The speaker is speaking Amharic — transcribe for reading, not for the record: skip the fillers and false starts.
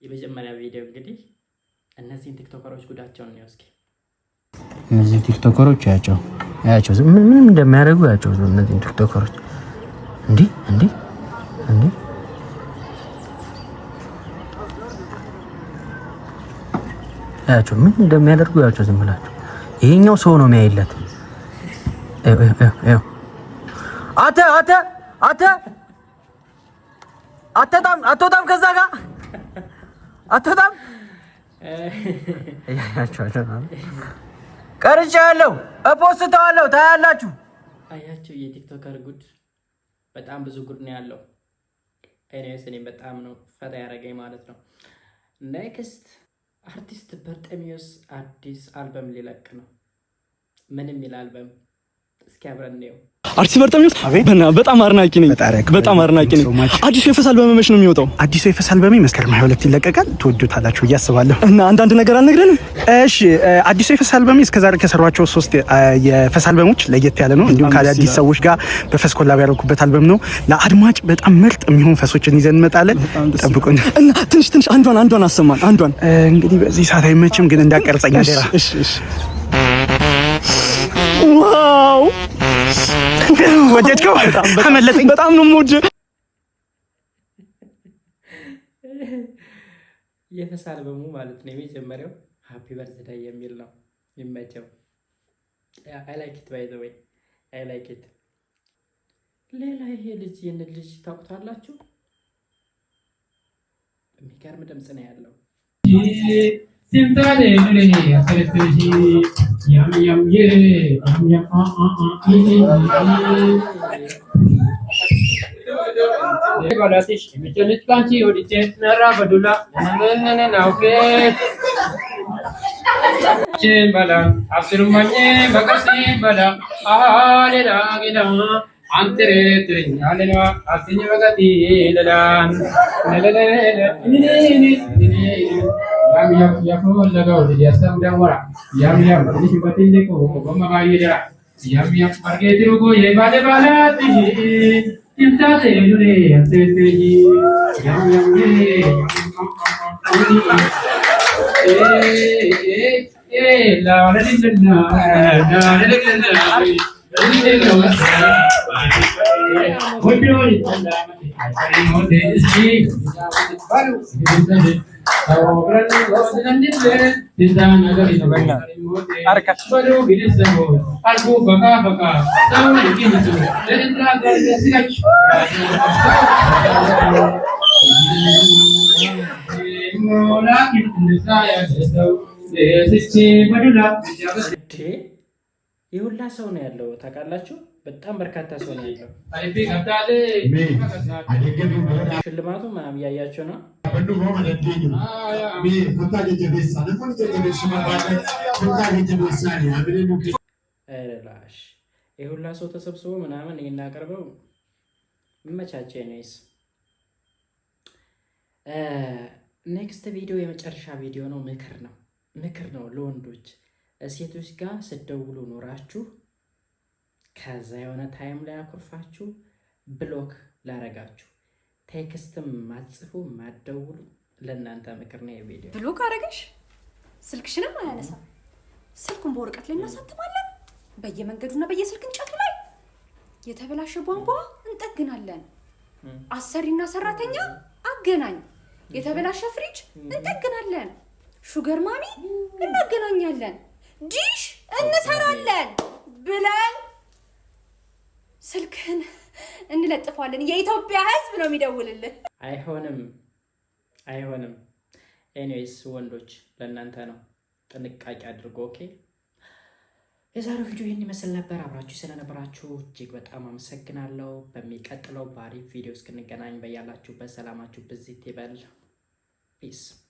የመጀመሪያ ቪዲዮ እንግዲህ እነዚህን ቲክቶከሮች ጉዳቸውን ነው እስኪ። እነዚህ ቲክቶከሮች ያቸው ያቸው ምን እንደሚያደርጉ ያቸው። እነዚህ ቲክቶከሮች እንዲህ እንዲህ እንዲህ ያቸው ምን እንደሚያደርጉ ያቸው። ዝም ብላችሁ ይሄኛው ሰው ነው የሚያይለት። አተ አተ አተ አትወጣም አትወጣም፣ ከዛ ጋር አትወጣም። ቀርጬዋለሁ፣ እፖስተዋለሁ፣ ታያላችሁ። አያቸው የቲክቶከር ጉድ፣ በጣም ብዙ ጉድ ነው ያለው። Anyways እኔም በጣም ነው ፈታ ያደረገኝ ማለት ነው። Next አርቲስት በርጤሚዮስ አዲስ አልበም ሊለቅ ነው። ምን የሚል አልበም? እስኪ አብረን እንየው። አርቲስት በርጤሚዮስ በጣም አድናቂ ነኝ። በጣም አድናቂ ነኝ። አዲሱ የፈስ አልበም መች ነው የሚወጣው? አዲሱ የፈስ አልበሜ መስከረም 22 ይለቀቃል። ትወዱታላችሁ ብዬ አስባለሁ። እና አንዳንድ ነገር አልነግረንም? እሺ፣ አዲሱ የፈስ አልበሜ እስከዛሬ ከሰሯቸው ሶስት የፈስ አልበሞች ለየት ያለ ነው። እንዲሁም ከአዳዲስ ሰዎች ጋር በፈስ collab ያደረኩበት አልበም ነው። ለአድማጭ በጣም ምርጥ የሚሆን ፈሶችን ይዘን እንመጣለን። ጠብቁን። እና ትንሽ ትንሽ አንዷን አንዷን አሰማን። አንዷን። እንግዲህ በዚህ ሰዓት አይመችም፣ ግን እንዳቀርጸኝ አደራ። እሺ እሺ። Wow! ወደድከው? አመለጠኝ። በጣም ነው የምወደው። የፈስ አልበሙ ማለት ነው። የመጀመሪያው happy birthday የሚል ነው። ይመቸው። I like it, by the way, I like it። ሌላ ይሄ ልጅ፣ ይህን ልጅ ታውቁታላችሁ? የሚገርም ድምፅ ነው ያለው። Simtale lule asirteji yam yam ye yam yam a a a i i. Balatish michalit kanchi odiche nara badula nana okay bala asirmanye bakasi bala alela gila antere tere alela asini bagati lalan lalalala ni ni ni yam yam yafolagaw yasam dawara yam yam ትንሽ በትልቁ በመባይዳ yam yam margetirugo ye bale balati timtate lule anteteji yam yam ye eh eh la la la la la la እንዴ፣ የሁላ ሰው ነው ያለው ታውቃላችሁ። በጣም በርካታ ሰው ነው ያለው። ሽልማቱ ምናምን እያያቸው ነው። ላሽ የሁላ ሰው ተሰብስቦ ምናምን ይህን አቅርበው መቻቸ ነይስ። Next ቪዲዮ የመጨረሻ ቪዲዮ ነው። ምክር ነው፣ ምክር ነው ለወንዶች። ሴቶች ጋር ስትደውሉ ኖራችሁ ከዛ የሆነ time ላይ አኩርፋችሁ block ላረጋችሁ፣ text ም ማትጽፉ ማትደውሉ ለእናንተ ምክር ነው የቪዲዮ። Block አረገሽ፣ ስልክሽንም አያነሳም። ስልኩን በወረቀት ላይ እናሳትማለን። በየመንገዱና በየስልክ እንጨቱ ላይ የተበላሸ ቧንቧ እንጠግናለን። አሰሪና ሰራተኛ አገናኝ፣ የተበላሸ ፍሪጅ እንጠግናለን። Sugar mommy እናገናኛለን። ዲሽ እንሰራለን ብለን ስልክህን እንለጥፈዋለን። የኢትዮጵያ ሕዝብ ነው የሚደውልልን። አይሆንም፣ አይሆንም። Anyways ወንዶች ለእናንተ ነው፣ ጥንቃቄ አድርጎ። Okay፣ የዛሬው ቪዲዮ ይህን ይመስል ነበር። አብራችሁ ስለነበራችሁ እጅግ በጣም አመሰግናለሁ። በሚቀጥለው በአሪፍ ቪዲዮ እስክንገናኝ በያላችሁበት ሰላማችሁ ብዝት ይበል። Peace.